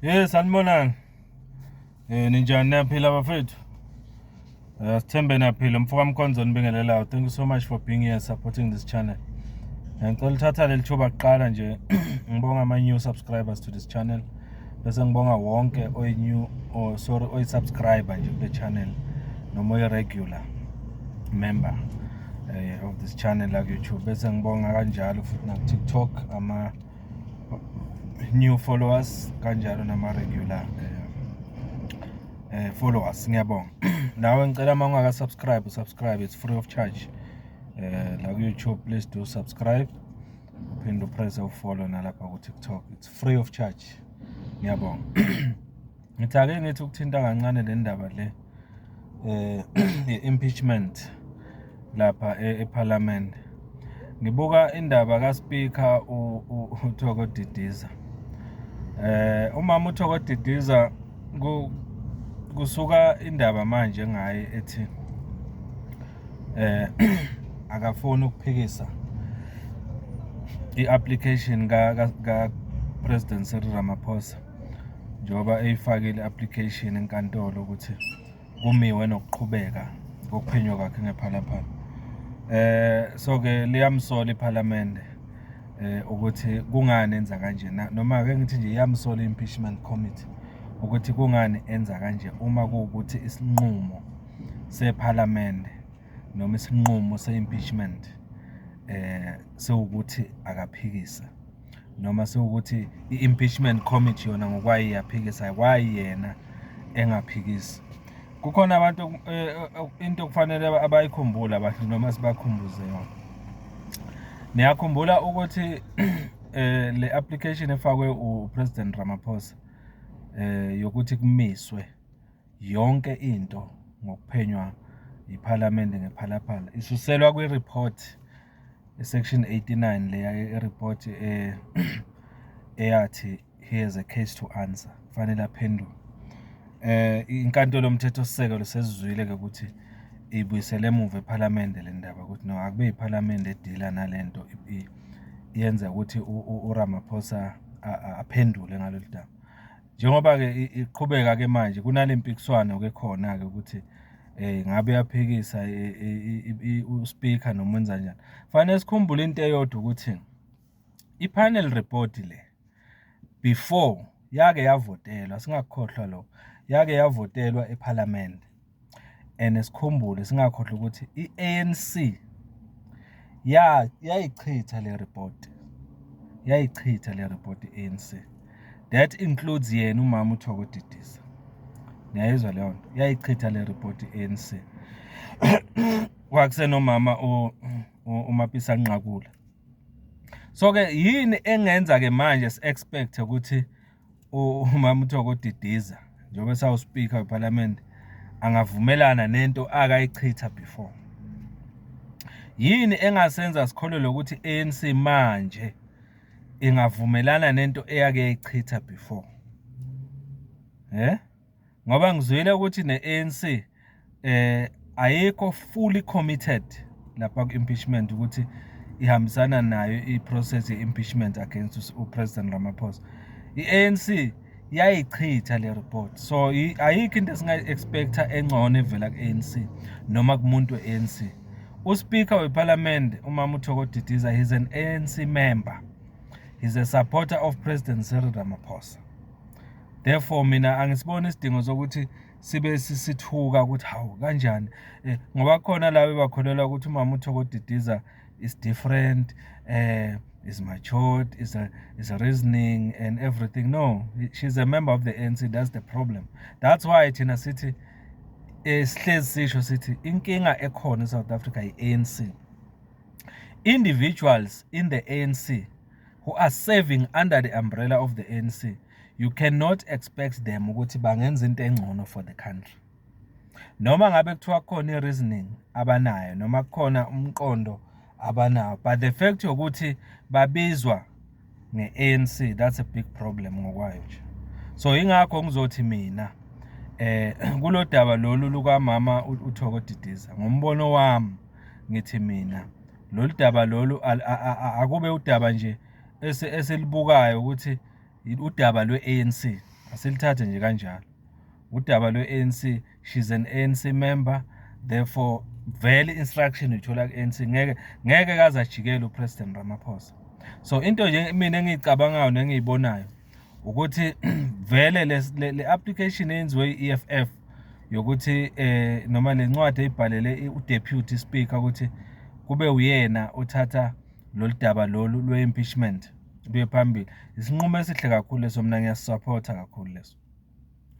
Hey, sanibonani. Ninjani, niyaphila bafethu? Sithembe niyaphila. Mfoka Mkhonzo nibingelelayo. Thank you so much for being here, supporting this channel. Ngicela uthatha leli thuba kuqala nje ngibonga ama new subscribers to this channel. Bese ngibonga wonke oyi new, or sorry, oyi subscriber nje kule channel noma oyi regular member of this channel la ku YouTube. Bese ngibonga kanjalo futhi na ku TikTok ama new followers kanjalo nama regular followers. Ngiyabonga. Nawe ngicela uma ungaka subscribe, subscribe, it's free of charge la ku YouTube. Please do subscribe, uphinde upress ufollow nalapha ku TikTok, it's free of charge. Ngiyabonga. Ngithi ake ngithi ukuthinta kancane le ndaba le impeachment lapha eParliament. Ngibuka indaba kaSpeaker uThoko Didiza. Umama uThoko Didiza, kusuka indaba manje ngaye ethi akafuni ukuphikisa i-application ka President Cyril Ramaphosa njengoba eyifakile i-application enkantolo ukuthi kumiwe nokuqhubeka kokuphenywa kwakhe ngePhala Phala. So ke liyamsola iParliament ukuthi kungani enza kanje, noma ake ngithi nje iyamsola i-impeachment committee ukuthi kungani enza kanje uma kuwukuthi isinqumo seParliament noma isinqumo se-impeachment sewukuthi akaphikise, noma sewukuthi i-impeachment committee yona ngokwayo iyaphikisa, why yena engaphikisi? Kukhona abantu into okufanele abayikhumbule abantu noma sibakhumbuze yona. Niyakhumbula ukuthi le application efakwe uPresident Ramaphosa yokuthi kumiswe yonke into ngokuphenywa iPhalamende ngePhala Phala isuselwa kwi-report, section 89 leya i-report eyathi he has a case to answer, kufanele aphendule. Inkantolo yomthethosisekelo sesizwile-ke ukuthi ibuyisele emuva ePhalamende le ndaba ukuthi no, akube iPhalamende edila nalento, yenza ukuthi uRamaphosa aphendule ngalolu daba. Njengoba-ke iqhubeka-ke manje kunale mpikiswano-ke khona-ke ukuthi ngabe uyaphikisa uSpeaker noma wenza kanjani. Fanele sikhumbule into eyodwa ukuthi i-panel report le before yake yavotelwa, singakukhohlwa lokho, yake yavotelwa ePhalamende and sikhumbule, singakhohlwa ukuthi i-ANC yayichitha le report, yayichitha le report i-ANC. That includes yena umama uThoko Didiza. Niyayizwa leyo nto? Yayichitha le report i-ANC. Kwakusenomama uMapisa Nqakula. So ke yini engenza ke manje si-expect ukuthi umama uThoko Didiza, njengoba esawu-speaker wePhalamende, angavumelana nento akayichitha before? Yini engasenza sikholelwe ukuthi ANC manje ingavumelana nento eyake yayichitha before? Ngoba ngizwile ukuthi ne-ANC ayikho fully committed lapha ku-impeachment, ukuthi ihambisana nayo i-process ye-impeachment against uPresident Ramaphosa. I-ANC yayichitha le report, so ayikho into esingayi-expecta engcono evela ku-ANC noma kumuntu we-ANC. USpeaker wePhalamende umama uThoko Didiza, he's an ANC member, he's a supporter of President Cyril Ramaphosa. Therefore mina angisiboni isidingo sokuthi sibe sisithuka ukuthi hawu, kanjani, ngoba khona laba bakholelwa ukuthi umama uThoko Didiza is different, is matured, is a reasoning and everything. No, she's a member of the ANC. That's the problem. That's why thina sithi sihlezi sisho sithi inkinga ekhona eSouth Africa i-ANC. Individuals in the ANC who are serving under the umbrella of the ANC, you cannot expect them ukuthi bangenza into engcono for the country. Noma ngabe kuthiwa kukhona i-reasoning abanayo noma kukhona umqondo abanawo, but the fact yokuthi babizwa nge-ANC, that's a big problem ngokwayo nje. So ingakho ngizothi mina kulo daba lolu lukamama uThoko Didiza, ngombono wami ngithi mina lolu daba lolu akube udaba nje eselibukayo ukuthi udaba lwe-ANC. Asilithathe nje kanjalo. Udaba lwe-ANC, she's an ANC member, therefore vele i-instruction uyithola ku-ANC, ngeke kaze ajikele uPresident Ramaphosa. So into nje mina engiyicabangayo nengiyibonayo ukuthi vele le application eyenziwe i-EFF yokuthi noma le ncwadi eyibhalele u-deputy speaker ukuthi kube uyena othatha lolu daba lolu lwe-impeachment luye phambili, isinqumo esihle kakhulu leso. Mina ngiyasi-support-a kakhulu leso,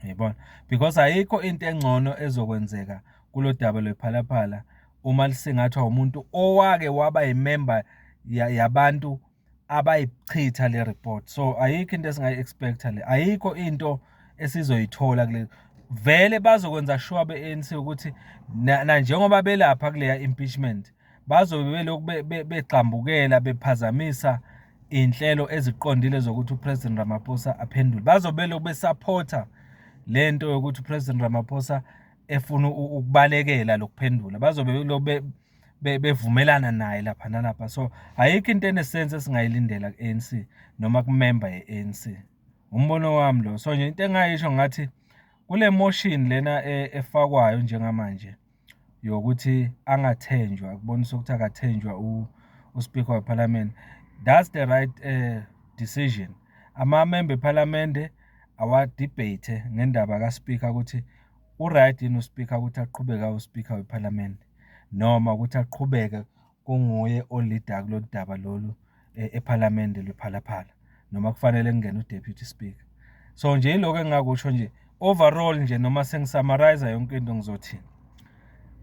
uyayibona, because ayikho into engcono ezokwenzeka kulo daba lwePhala Phala uma lisingathwa umuntu owake waba yimemba yabantu abayichitha le report. So ayikho into esingayi-expect-a le, ayikho into esizoyithola kule. Vele bazokwenza sure be-ANC ukuthi na njengoba belapha kuleya impeachment, bazobe belokhu begxambukela, bephazamisa iy'nhlelo eziqondile zokuthi uPresident Ramaphosa aphendule. Bazobe belokhu be-support-a lento yokuthi uPresident Ramaphosa efuna ukubalekela lokuphendula, bazobe belokhu bevumelana naye lapha nalapha. So ayikho into ene-sense esingayilindela ku-ANC noma kumemba ye-ANC. Umbono wami lo. So nje into engingayisho, ngathi kule motion lena efakwayo njengamanje yokuthi angathenjwa, kubonisa ukuthi akathenjwa uSpeaker wePhalamende, that's the right decision. Amamemba ephalamende awa-debate ngendaba ka-Speaker ukuthi u-right yini u-Speaker ukuthi aqhubeke awu-Speaker wephalamende, noma ukuthi aqhubeke kunguye o-lead-a kulolu daba lolu ephalamende lwePhala Phala, noma kufanele kungene u-Deputy Speaker. So nje yiloko engingakusho nje overall nje, noma sengi-summarize yonke into, ngizothi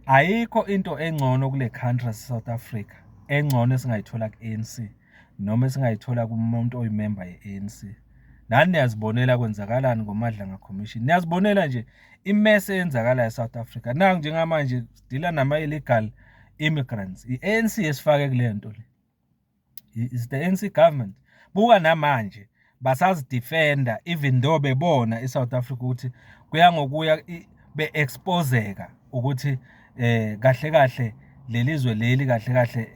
ayikho into engcono kule country yase-South Africa engcono esingayithola ku-ANC noma esingayithola kumuntu oyimemba ye-ANC. Nani niyazibonela kwenzakalani ngoMadlanga Commission. Niyazibonela nje i-mess eyenzakalayo e-South Africa. Naku njengamanje si-deal-a nama-illegal immigrants. I-ANC esifake kule nto le. It's the ANC government. Buka namanje basazi-defend-a even though bebona i-South Africa ukuthi kuya ngokuya be-expose-eka ukuthi kahle kahle leli zwe leli kahle kahle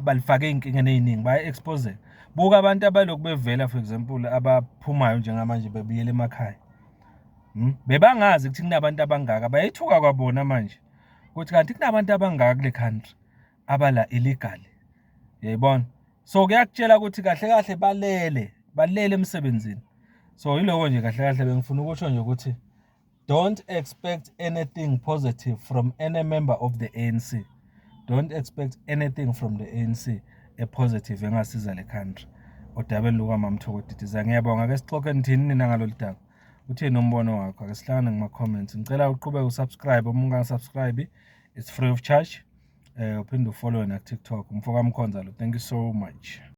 balifake ey'nkingeni ey'ningi, baya-expose-eka. Buka abantu abalokhu bevela, for example, abaphumayo njengamanje bebuyela emakhaya. Bebangazi ukuthi kunabantu abangaka, bayethuka kwabona manje ukuthi kanti kunabantu abangaka kule country abala illegally. Uyayibona? So kuyakutshela ukuthi kahle kahle balele, balele emsebenzini. So yiloko nje kahle kahle bengifuna ukusho nje ukuthi don't expect anything positive from any member of the ANC. Don't expect anything from the ANC e-positive engasiza le country odabeni lukaMamThoko Didiza. Ngiyabonga. Ake sixoxe, nithini nina ngalolu daba? Uthini umbono wakho? Ake sihlangane kuma-comments. Ngicela uqhubeke u-subscribe uma unga-subscribe, it's free of charge. Uphinde u-follow na TikTok. Umfoka Mkhonza lo. Thank you so much.